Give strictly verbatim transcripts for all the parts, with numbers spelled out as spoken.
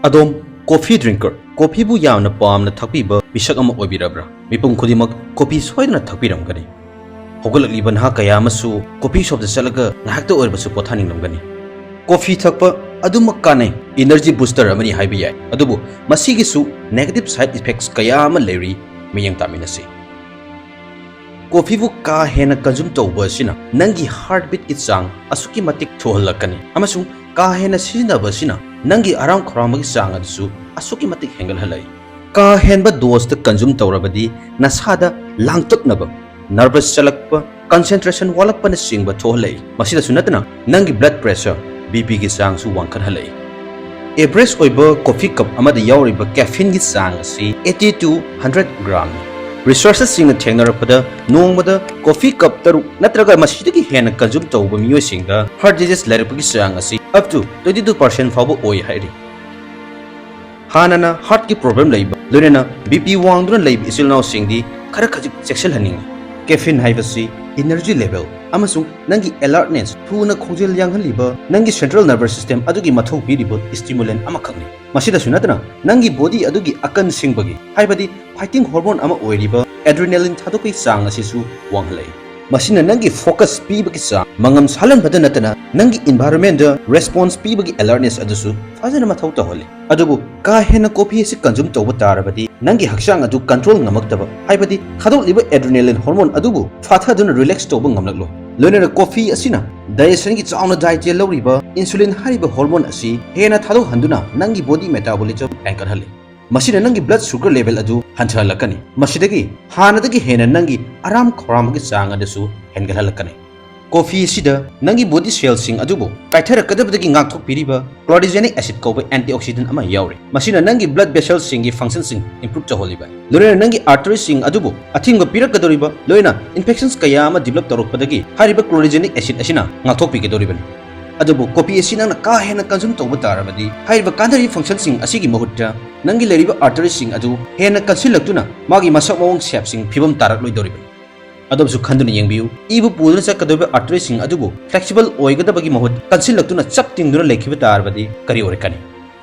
ꯑꯗꯣꯝ ꯀꯣꯐꯤ ꯗ꯭ꯔꯤꯡꯀꯔ, ꯀꯣꯐꯤꯕꯨ ꯌꯥꯝꯅ ꯄꯥꯝꯅ ꯊꯛꯄꯤꯕ ꯃꯤꯁꯛ ꯑꯃ ꯑꯣꯏꯕꯤꯔꯕ꯭ꯔꯥ? ꯃꯤꯄꯨꯝ ꯈꯨꯗꯤꯡꯃꯛ ꯀꯣꯐꯤ ꯁꯣꯏꯗꯅ ꯊꯛꯄꯤꯔꯝꯒꯅꯤ꯫ ꯍꯧꯒꯠꯂꯛꯂꯤꯕ ꯅꯍꯥ ꯀꯌꯥ ꯑꯃꯁꯨ ꯀꯣꯐꯤ ꯁꯣꯞꯇ ꯆꯠꯂꯒ ꯉꯥꯏꯍꯥꯛꯇ ꯑꯣꯏꯔꯕꯁꯨ ꯄꯣꯊꯥꯅꯤꯡꯂꯝꯒꯅꯤ꯫ ꯀꯣꯐꯤ ꯊꯛꯄ ꯑꯗꯨꯃꯛ ꯀꯥꯟꯅꯩ, ꯏꯅꯔꯖꯤ ꯕꯨꯁꯇꯔ ꯑꯃꯅꯤ ꯍꯥꯏꯕ ꯌꯥꯏ, ꯑꯗꯨꯕꯨ ꯃꯁꯤꯒꯤꯁꯨ ꯅꯦꯒꯦꯇꯤꯚ ꯁꯥꯏꯗ ꯏꯐꯦꯛꯠꯁ ꯀꯌꯥ ꯑꯃ ꯂꯩꯔꯤ꯫ ꯃꯤꯠꯌꯦꯡ ꯇꯥꯃꯤꯟꯅꯁꯤ꯫ ꯀꯣꯐꯤꯕꯨ ꯀꯥ ꯍꯦꯟꯅ ꯀꯟꯖꯨꯝ ꯇꯧꯕ ꯑꯁꯤꯅ ꯅꯪꯒꯤ ꯍꯥꯔꯠ ꯕꯤꯠꯀꯤ ꯆꯥꯡ ꯑꯁꯨꯛꯀꯤ ꯃꯇꯤꯛ ꯊꯨꯍꯜꯂꯛꯀꯅꯤ, ꯑꯃꯁꯨꯡ ꯀꯥ ꯍꯦꯟꯅ ꯁꯤꯖꯤꯟꯅꯕ ꯑꯁꯤꯅ ꯅꯪꯒꯤ ꯑꯔꯥꯝ ꯈꯧꯔꯥꯡꯕꯒꯤ ꯆꯥꯡ ꯑꯗꯨꯁꯨ ꯑꯁꯨꯛꯀꯤ ꯃꯇꯤꯛ ꯍꯦꯟꯒꯠꯍꯜꯂꯛꯏ꯫ ꯀꯥ ꯍꯦꯟꯕ ꯗꯣꯁꯇ ꯀꯟꯖꯨꯝ ꯇꯧꯔꯕꯗꯤ ꯅꯁꯥꯗ ꯂꯥꯡꯇꯛꯅꯕ, ꯅꯔꯚꯁ ꯆꯠꯂꯛꯄ, ꯀꯟꯁꯦꯟꯇ꯭ꯔꯦꯁꯟ ꯋꯥꯠꯂꯛꯄꯅꯆꯤꯡꯕ ꯊꯣꯛꯍꯜꯂꯛꯏ꯫ ꯃꯁꯤꯗꯁꯨ ꯅꯠꯇꯅ ꯅꯪꯒꯤ ꯕ꯭ꯂꯗ ꯄ꯭ꯔꯦꯁꯔ, ꯕꯤ ꯄꯤꯒꯤ ꯆꯥꯡꯁꯨ ꯋꯥꯡꯈꯠꯍꯜꯂꯛꯏ꯫ ꯑꯦꯚꯔꯦꯖ ꯑꯣꯏꯕ ꯀꯣꯐꯤ ꯀꯞ ꯑꯃꯗ ꯌꯥꯎꯔꯤꯕ ꯀꯦꯐꯤꯟꯒꯤ ꯆꯥꯡ ꯑꯁꯤ eighty to hundred ꯒ꯭ꯔꯥꯝꯅꯤ꯫ ꯔꯤꯁꯔꯆꯔꯁꯤꯡꯅ ꯊꯦꯡꯅꯔꯛꯄꯗ ꯅꯣꯡꯃꯗ ꯀꯣꯐꯤ ꯀꯞ ꯇꯔꯨꯛ ꯅꯠꯇ꯭ꯔꯒ ꯃꯁꯤꯗꯒꯤ ꯍꯦꯟꯅ ꯀꯟꯖꯨꯝ ꯇꯧꯕ ꯃꯤꯑꯣꯏꯁꯤꯡꯗ ꯍꯥꯔꯠ ꯗꯤꯖꯤꯖ ꯂꯩꯔꯛꯄꯒꯤ ꯆꯥꯡ ꯑꯁꯤ up to twenty two percent ꯐꯥꯎꯕ ꯑꯣꯏ ꯍꯥꯏꯔꯤ꯫ ꯍꯥꯟꯅꯅ ꯍꯥꯔꯠꯀꯤ ꯄ꯭ꯔꯣꯕ꯭ꯂꯦꯝ ꯂꯩꯕ, ꯂꯣꯏꯅꯅ ꯕꯤ ꯄꯤ ꯋꯥꯡꯗꯨꯅ ꯂꯩꯕ ꯏꯆꯤꯜ ꯏꯅꯥꯎꯁꯤꯡꯗꯤ ꯈꯔ ꯈꯖꯤꯛ ꯆꯦꯛꯁꯤꯜꯍꯟꯅꯤꯡꯏ꯫ ꯀꯦꯐꯤꯟ ꯍꯥꯏꯕꯁꯤ ꯏꯅꯔꯖꯤ ꯂꯦꯚꯦꯜ ꯑꯃꯁꯨꯡ ꯅꯪꯒꯤ ꯑꯦꯂꯔꯠꯅꯦꯁ ꯊꯨꯅ ꯈꯣꯡꯖꯦꯜ ꯌꯥꯡꯍꯜꯂꯤꯕ ꯅꯪꯒꯤ ꯁꯦꯟꯇ꯭ꯔꯦꯜ ꯅꯔꯚꯁ ꯁꯤꯁꯇꯦꯝ ꯑꯗꯨꯒꯤ ꯃꯊꯧ ꯄꯤꯔꯤꯕ ꯁ꯭ꯇꯤꯃꯨꯂꯦꯟ ꯑꯃꯈꯛꯅꯤ꯫ ꯃꯁꯤꯗꯁꯨ ꯅꯠꯇꯅ ꯅꯪꯒꯤ ꯕꯣꯗꯤ ꯑꯗꯨꯒꯤ ꯑꯀꯟ ꯁꯤꯡꯕꯒꯤ, ꯍꯥꯏꯕꯗꯤ ꯐꯥꯏꯇꯤꯡ ꯍꯣꯔꯃꯣꯟ ꯑꯃ ꯑꯣꯏꯔꯤꯕ ꯑꯦꯗ꯭ꯔꯤꯅꯦꯂꯤꯟ ꯊꯥꯗꯣꯛꯄꯒꯤ ꯆꯥꯡ ꯑꯁꯤꯁꯨ ꯋꯥꯡꯍꯜꯂꯛꯏ꯫ ꯃꯁꯤꯅ ꯅꯪꯒꯤ ꯐꯣꯀꯁ ꯄꯤꯕꯒꯤ ꯆꯥꯡ ꯃꯉꯝ ꯁꯥꯜꯍꯟꯕꯗ ꯅꯠꯇꯅ ꯅꯪꯒꯤ ꯏꯟꯚꯥꯏꯔꯣꯟꯃꯦꯟꯗ ꯔꯦꯁꯄꯣꯟꯁ ꯄꯤꯕꯒꯤ ꯑꯦꯂꯔꯠꯅꯦꯁ ꯑꯗꯨꯁꯨ ꯐꯖꯅ ꯃꯊꯧ ꯇꯧꯍꯜꯂꯤ꯫ ꯑꯗꯨꯕꯨ ꯀꯥ ꯍꯦꯟꯅ ꯀꯣꯐꯤ ꯑꯁꯤ ꯀꯟꯖꯨꯝ ꯇꯧꯕ ꯇꯥꯔꯕꯗꯤ ꯅꯪꯒꯤ ꯍꯛꯆꯥꯡ ꯑꯗꯨ ꯀꯟꯇ꯭ꯔꯣꯜ ꯉꯝꯃꯛꯇꯕ, ꯍꯥꯏꯕꯗꯤ ꯊꯥꯗꯣꯛꯂꯤꯕ ꯑꯦꯗ꯭ꯔꯤꯅꯦꯂꯤꯟ ꯍꯣꯔꯃꯣꯟ ꯑꯗꯨꯕꯨ ꯐꯥꯊꯗꯨꯅ ꯔꯤꯂꯦꯛꯁ ꯇꯧꯕ ꯉꯝꯂꯛꯂꯣꯏ꯫ ꯂꯣꯏꯅꯅ ꯀꯣꯐꯤ ꯑꯁꯤꯅ ꯗꯥꯏꯖꯦꯁꯟꯒꯤ ꯆꯥꯎꯅ ꯗꯥꯏꯇꯦꯜ ꯂꯧꯔꯤꯕ ꯏꯟꯁꯨꯂꯤꯟ ꯍꯥꯏꯔꯤꯕ ꯍꯣꯔꯃꯣꯟ ꯑꯁꯤ ꯍꯦꯟꯅ ꯊꯥꯗꯣꯛꯍꯟꯗꯨꯅ ꯅꯪꯒꯤ ꯕꯣꯗꯤ ꯃꯦꯇꯥꯕꯣꯂꯤꯖꯝ ꯍꯦꯟꯒꯠꯍꯜꯂꯤ꯫ ꯃꯁꯤꯅ ꯅꯪꯒꯤ ꯕ꯭ꯂꯗ ꯁꯨꯒꯔ ꯂꯦꯚꯦꯜ ꯑꯗꯨ ꯍꯟꯊꯍꯜꯂꯛꯀꯅꯤ꯫ ꯃꯁꯤꯗꯒꯤ ꯍꯥꯟꯅꯗꯒꯤ ꯍꯦꯟꯅ ꯅꯪꯒꯤ ꯑꯔꯥꯝ ꯈꯧꯔꯥꯡꯕꯒꯤ ꯆꯥꯡ ꯑꯗꯨꯁꯨ ꯍꯦꯟꯒꯠꯍꯜꯂꯛꯀꯅꯤ꯫ ꯀꯣꯐꯤ ꯑꯁꯤꯗ ꯅꯪꯒꯤ ꯕꯣꯗꯤ ꯁꯦꯜꯁꯤꯡ ꯑꯗꯨꯕꯨ ꯀꯥꯏꯊꯔꯛꯀꯗꯕꯗꯒꯤ ꯉꯥꯛꯊꯣꯛꯄꯤꯔꯤꯕ ꯀ꯭ꯂꯣꯔꯤꯖꯦꯅꯤꯛ ꯑꯦꯁꯤꯗ ꯀꯧꯕ ꯑꯦꯟꯇꯤꯑꯣꯛꯁꯤꯗꯦꯟ ꯑꯃ ꯌꯥꯎꯔꯤ꯫ ꯃꯁꯤꯅ ꯅꯪꯒꯤ ꯕ꯭ꯂꯗ ꯚꯦꯁꯦꯜꯁꯤꯡꯒꯤ ꯐꯪꯁꯟꯁꯤꯡ ꯏꯝꯄ꯭ꯔꯨꯚ ꯇꯧꯍꯜꯂꯤꯕ, ꯂꯣꯏꯅꯅ ꯅꯪꯒꯤ ꯑꯥꯔꯇꯔꯤꯁꯤꯡ ꯑꯗꯨꯕꯨ ꯑꯊꯤꯡꯕ ꯄꯤꯔꯛꯀꯗꯧꯔꯤꯕ, ꯂꯣꯏꯅ ꯏꯟꯐꯦꯛꯁꯟꯁ ꯀꯌꯥ ꯑꯃ ꯗꯤꯕꯂꯞ ꯇꯧꯔꯛꯄꯗꯒꯤ ꯍꯥꯏꯔꯤꯕ ꯀ꯭ꯂꯣꯔꯤꯖꯦꯅꯤꯛ ꯑꯦꯁꯤꯗ ꯑꯁꯤꯅ ꯉꯥꯛꯊꯣꯛꯄꯤꯒꯗꯧꯔꯤꯕꯅꯤ꯫ ꯑꯗꯨꯕꯨ ꯀꯣꯐꯤ ꯑꯁꯤ ꯅꯪꯅ ꯀꯥ ꯍꯦꯟꯅ ꯀꯟꯖꯨꯝ ꯇꯧꯕ ꯇꯥꯔꯕꯗꯤ, ꯍꯥꯏꯔꯤꯕ ꯀꯥꯟꯅꯔꯤꯕ ꯐꯪꯁꯟꯁꯤꯡ ꯑꯁꯤꯒꯤ ꯃꯍꯨꯠꯇ ꯅꯪꯒꯤ ꯂꯩꯔꯤꯕ ꯑꯥꯔꯇꯔꯤꯁꯤꯡ ꯑꯗꯨ ꯍꯦꯟꯅ ꯀꯟꯁꯤꯜꯂꯛꯇꯨꯅ ꯃꯥꯒꯤ ꯃꯁꯛ ꯃꯑꯣꯡ ꯁꯦꯞꯁꯤꯡ ꯐꯤꯕꯝ ꯇꯥꯔꯛꯂꯣꯏꯗꯧꯔꯤꯕꯅꯤ꯫ ꯑꯗꯣꯝꯁꯨ ꯈꯟꯗꯨꯅ ꯌꯦꯡꯕꯤꯌꯨ, ꯏꯕꯨ ꯄꯨꯗꯨꯅ ꯆꯠꯀꯗꯧꯔꯤꯕ ꯑꯥꯔꯇꯔꯤꯁꯤꯡ ꯑꯗꯨꯕꯨ ꯐ꯭ꯂꯦꯛꯁꯤꯕꯜ ꯑꯣꯏꯒꯗꯕꯒꯤ ꯃꯍꯨꯠ ꯀꯟꯁꯤꯜꯂꯛꯇꯨꯅ ꯆꯞ ꯇꯤꯡꯗꯨꯅ ꯂꯩꯈꯤꯕ ꯇꯥꯔꯕꯗꯤ ꯀꯔꯤ ꯑꯣꯏꯔꯛꯀꯅꯤ?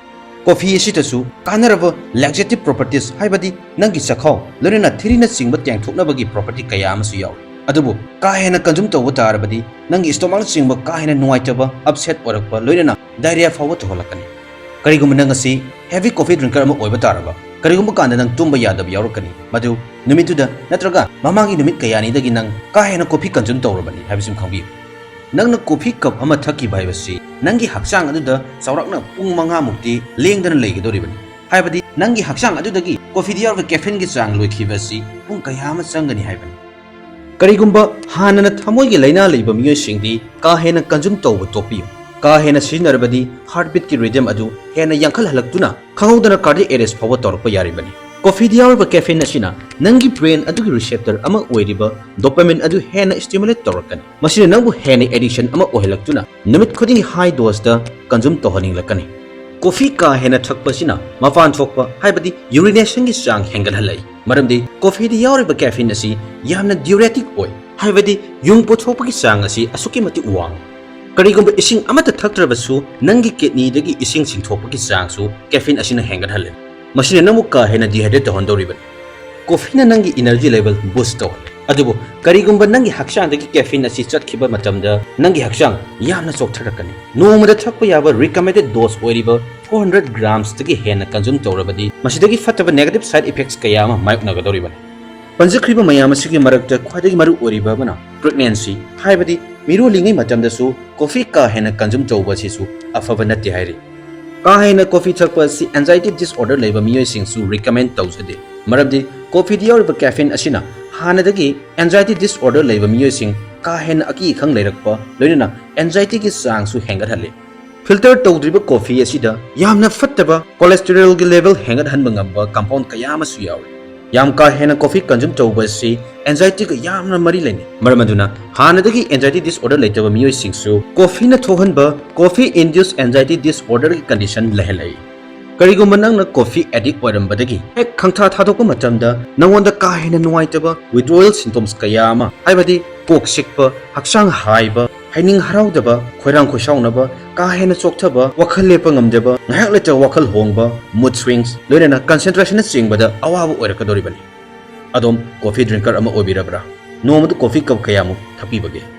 Coffee ꯑꯁꯤꯗꯁꯨ ꯀꯥꯟꯅꯔꯕ laxative properties, ꯍꯥꯏꯕꯗꯤ ꯅꯪꯒꯤ ꯆꯈꯥꯎ ꯂꯣꯏꯅꯅ ꯊꯤꯔꯤꯅꯆꯤꯡꯕ ꯇꯦꯡꯊꯣꯛꯅꯕꯒꯤ property ꯀꯌꯥ ꯑꯃꯁꯨ ꯌꯥꯎꯔꯤ꯫ ꯑꯗꯨꯕꯨ ꯀꯥ ꯍꯦꯟꯅ consume ꯇꯧꯕ ꯇꯥꯔꯕꯗꯤ ꯅꯪꯒꯤ stomachꯅꯆꯤꯡꯕ ꯀꯥ ꯍꯦꯟꯅ ꯅꯨꯡꯉꯥꯏꯇꯕ, upset ꯑꯣꯏꯔꯛꯄ, ꯂꯣꯏꯅꯅ diarrhea ꯐꯥꯎꯕ ꯇꯧꯍꯜꯂꯛꯀꯅꯤ꯫ ꯀꯔꯤꯒꯨꯝꯕ ꯅꯪ ꯑꯁꯤ heavy coffee drinker ꯑꯃ ꯑꯣꯏꯕ ꯇꯥꯔꯕ, ꯀꯔꯤꯒꯨꯝꯕ ꯀꯥꯟꯗ ꯅꯪ ꯇꯨꯝꯕ ꯌꯥꯗꯕ ꯌꯥꯎꯔꯛꯀꯅꯤ꯫ ꯃꯗꯨ ꯅꯨꯃꯤꯠꯇꯨꯗ ꯅꯠꯇ꯭ꯔꯒ ꯃꯃꯥꯡꯒꯤ ꯅꯨꯃꯤꯠ ꯀꯌꯥꯅꯤꯗꯒꯤ ꯅꯪ ꯀꯥ ꯍꯦꯟꯅ coffee consume ꯇꯧꯔꯕꯅꯤ ꯍꯥꯏꯕꯁꯤꯃ ꯈꯪꯕꯤꯌꯨ꯫ ꯅꯪꯅ coffee cup ꯑꯃ ꯊꯛꯈꯤꯕ ꯍꯥꯏꯕꯁꯤ ꯅꯪꯒꯤ ꯍꯛꯆꯥꯡ ꯑꯗꯨꯗ ꯆꯥꯎꯔꯥꯛꯅ ꯄꯨꯡ ꯃꯉꯥ ꯃꯨꯛꯇꯤ ꯂꯦꯡꯗꯅ ꯂꯩꯒꯗꯧꯔꯤꯕꯅꯤ꯫ ꯍꯥꯏꯕꯗꯤ ꯅꯪꯒꯤ ꯍꯛꯆꯥꯡ ꯑꯗꯨꯗꯒꯤ coffeeꯗ ꯌꯥꯎꯔꯤꯕ caffeineꯒꯤ ꯆꯥꯡ ꯂꯣꯏꯈꯤꯕ ꯑꯁꯤ ꯄꯨꯡ ꯀꯌꯥ ꯑꯃ ꯆꯪꯒꯅꯤ ꯍꯥꯏꯕꯅꯤ꯫ ꯀꯔꯤꯒꯨꯝꯕ ꯍꯥꯟꯅꯅ ꯊꯃꯣꯏꯒꯤ ꯂꯥꯏꯅꯥ ꯂꯩꯕ ꯃꯤꯑꯣꯏꯁꯤꯡꯗꯤ ꯀꯥ ꯍꯦꯟꯅ consume ꯇꯧꯕ ꯇꯣꯛꯄꯤꯌꯨ꯫ ꯀꯥ ꯍꯦꯟꯅ ꯁꯤꯖꯤꯟꯅꯔꯕꯗꯤ heartbeatꯀꯤ rhythm ꯑꯗꯨ ꯍꯦꯟꯅ ꯌꯥꯡꯈꯠꯍꯜꯂꯛꯇꯨꯅ ꯈꯪꯍꯧꯗꯅ cardiac arrest ꯐꯥꯎꯕ ꯇꯧꯔꯛꯄ ꯌꯥꯔꯤꯕꯅꯤ꯫ Coffeeꯗ ꯌꯥꯎꯔꯤꯕ caffeine ꯑꯁꯤꯅ ꯅꯪꯒꯤ brain ꯑꯗꯨꯒꯤ receptor ꯑꯃ ꯑꯣꯏꯔꯤꯕ dopamine ꯑꯗꯨ ꯍꯦꯟꯅ stimulate ꯇꯧꯔꯛꯀꯅꯤ꯫ ꯃꯁꯤꯅ ꯅꯪꯕꯨ ꯍꯦꯟꯅ addiction ꯑꯃ ꯑꯣꯏꯍꯜꯂꯛꯇꯨꯅ ꯅꯨꯃꯤꯠ ꯈꯨꯗꯤꯡꯒꯤ high doseꯗ consume ꯇꯧꯍꯟꯅꯤꯡꯂꯛꯀꯅꯤ꯫ Coffee ꯀꯥ ꯍꯦꯟꯅ ꯊꯛꯄ ꯑꯁꯤꯅ ꯃꯄꯥꯟ ꯊꯣꯛꯄ, ꯍꯥꯏꯕꯗꯤ urinationꯒꯤ ꯆꯥꯡ ꯍꯦꯟꯒꯠꯍꯜꯂꯛꯏ, ꯃꯔꯝꯗꯤ coffeeꯗ ꯌꯥꯎꯔꯤꯕ caffeine ꯑꯁꯤ ꯌꯥꯝꯅ diuretic ꯑꯣꯏ, ꯍꯥꯏꯕꯗꯤ ꯌꯨꯡ ꯄꯨꯊꯣꯛꯄꯒꯤ ꯆꯥꯡ ꯑꯁꯤ ꯑꯁꯨꯛꯀꯤ ꯃꯇꯤꯛ ꯋꯥꯡꯏ꯫ ꯀꯔꯤꯒꯨꯝꯕ ꯏꯁꯤꯡ ꯑꯃꯠꯇ ꯊꯛꯇ꯭ꯔꯕꯁꯨ ꯅꯪꯒꯤ kidneyꯗꯒꯤ ꯏꯁꯤꯡ ꯆꯤꯡꯊꯣꯛꯄꯒꯤ ꯆꯥꯡꯁꯨ caffeine ꯑꯁꯤꯅ ꯍꯦꯟꯒꯠꯍꯜꯂꯤ꯫ ꯃꯁꯤꯅ ꯅꯪꯕꯨ ꯀꯥ ꯍꯦꯟꯅ dehydrate ꯇꯧꯍꯟꯗꯧꯔꯤꯕꯅꯤ꯫ Coffeeꯅ ꯅꯪꯒꯤ energy level boost ꯇꯧꯍꯜꯂꯤ꯫ ꯑꯗꯨꯕꯨ ꯀꯔꯤꯒꯨꯝꯕ ꯅꯪꯒꯤ ꯍꯛꯆꯥꯡꯗꯒꯤ caffeine ꯑꯁꯤ ꯆꯠꯈꯤꯕ ꯃꯇꯝꯗ ꯅꯪꯒꯤ ꯍꯛꯆꯥꯡ ꯌꯥꯝꯅ ꯆꯣꯛꯊꯔꯛꯀꯅꯤ꯫ ꯅꯣꯡꯃꯗ ꯊꯛꯄ ꯌꯥꯕ recommended dose ꯑꯣꯏꯔꯤꯕ four hundred gramsꯇꯒꯤ ꯍꯦꯟꯅ consume ꯇꯧꯔꯕꯗꯤ ꯃꯁꯤꯗꯒꯤ ꯐꯠꯇꯕ negative side effects ꯀꯌꯥ ꯑꯃ ꯃꯥꯌꯣꯛꯅꯒꯗꯧꯔꯤꯕꯅꯤ꯫ ꯄꯟꯖꯈ꯭ꯔꯤꯕ ꯃꯌꯥꯝ ꯑꯁꯤꯒꯤ ꯃꯔꯛꯇ ꯈ꯭ꯋꯥꯏꯗꯒꯤ ꯃꯔꯨ ꯑꯣꯏꯔꯤꯕ ꯑꯃꯅ pregnancy, ꯍꯥꯏꯕꯗꯤ ꯃꯤꯔꯣꯜꯂꯤꯉꯩ ꯃꯇꯝꯗꯁꯨ coffee ꯀꯥ ꯍꯦꯟꯅ consume ꯇꯧꯕ ꯑꯁꯤꯁꯨ ꯑꯐꯕ ꯅꯠꯇꯦ ꯍꯥꯏꯔꯤ꯫ ꯀꯥ ꯍꯦꯟꯅ coffee ꯊꯛꯄ ꯑꯁꯤ anxiety disorder ꯂꯩꯕ ꯃꯤꯑꯣꯏꯁꯤꯡꯁꯨ recommend ꯇꯧꯖꯗꯦ, ꯃꯔꯝꯗꯤ coffeeꯗ ꯌꯥꯎꯔꯤꯕ caffeine ꯑꯁꯤꯅ ꯍꯥꯟꯅꯗꯒꯤ anxiety disorder ꯂꯩꯕ ꯃꯤꯑꯣꯏꯁꯤꯡ ꯀꯥ ꯍꯦꯟꯅ ꯑꯀꯤ ꯑꯈꯪ ꯂꯩꯔꯛꯄ, ꯂꯣꯏꯅꯅ anxietyꯒꯤ ꯆꯥꯡꯁꯨ ꯍꯦꯟꯒꯠꯍꯜꯂꯤ꯫ Filter ꯇꯧꯗ꯭ꯔꯤꯕ coffee ꯑꯁꯤꯗ ꯌꯥꯝꯅ ꯐꯠꯇꯕ cholesterolꯒꯤ level ꯍꯦꯟꯒꯠꯍꯟꯕ ꯉꯝꯕ compound ꯀꯌꯥ ꯑꯃꯁꯨ ꯌꯥꯎꯔꯤ꯫ ꯌꯥꯝ ꯀꯥ ꯍꯦꯟꯅ coffee consume ꯇꯧꯕ ꯑꯁꯤ anxietyꯒ ꯌꯥꯝꯅ ꯃꯔꯤ ꯂꯩꯅꯩ꯫ ꯃꯔꯝ ꯑꯗꯨꯅ ꯍꯥꯟꯅꯗꯒꯤ anxiety disorder ꯂꯩꯇꯕ ꯃꯤꯑꯣꯏꯁꯤꯡꯁꯨ coffeeꯅ ꯊꯣꯛꯍꯟꯕ coffee induced anxiety disorderꯒꯤ condition ꯂꯩꯍꯜꯂꯛꯏ꯫ ꯀꯔꯤꯒꯨꯝꯕ ꯅꯪꯅ coffee addict ꯑꯣꯏꯔꯝꯕꯗꯒꯤ ꯍꯦꯛ ꯈꯪꯊꯥ ꯊꯥꯗꯣꯛꯄ ꯃꯇꯝꯗ ꯅꯉꯣꯟꯗ ꯀꯥ ꯍꯦꯟꯅ ꯅꯨꯡꯉꯥꯏꯇꯕ withdrawal symptoms ꯀꯌꯥ ꯑꯃ, ꯍꯥꯏꯕꯗꯤ ꯀꯣꯛ ꯆꯤꯛꯄ, ꯍꯛꯆꯥꯡ ꯍꯥꯏꯕ, ꯍꯥꯏꯅꯤꯡ ꯍꯔꯥꯎꯗꯕ, ꯈꯣꯏꯔꯥꯡ ꯈꯣꯏꯁꯥꯎꯅꯕ, ꯀꯥ ꯍꯦꯟꯅ ꯆꯣꯛꯊꯕ, ꯋꯥꯈꯜ ꯂꯦꯞꯄ ꯉꯝꯗꯕ, ꯉꯥꯏꯍꯥꯛ ꯂꯩꯇ ꯋꯥꯈꯜ ꯍꯣꯡꯕ, mood swings, ꯂꯣꯏꯅꯅ concentrationꯅꯆꯤꯡꯕꯗ ꯑꯋꯥꯕ ꯑꯣꯏꯔꯛꯀꯗꯧꯔꯤꯕꯅꯤ꯫ ꯑꯗꯣꯝ coffee drinker ꯑꯃ ꯑꯣꯏꯕꯤꯔꯕ꯭ꯔꯥ? ꯅꯣꯡꯃꯗ coffee cup ꯀꯌꯥꯃꯨꯛ ꯊꯛꯄꯤꯕꯒꯦ?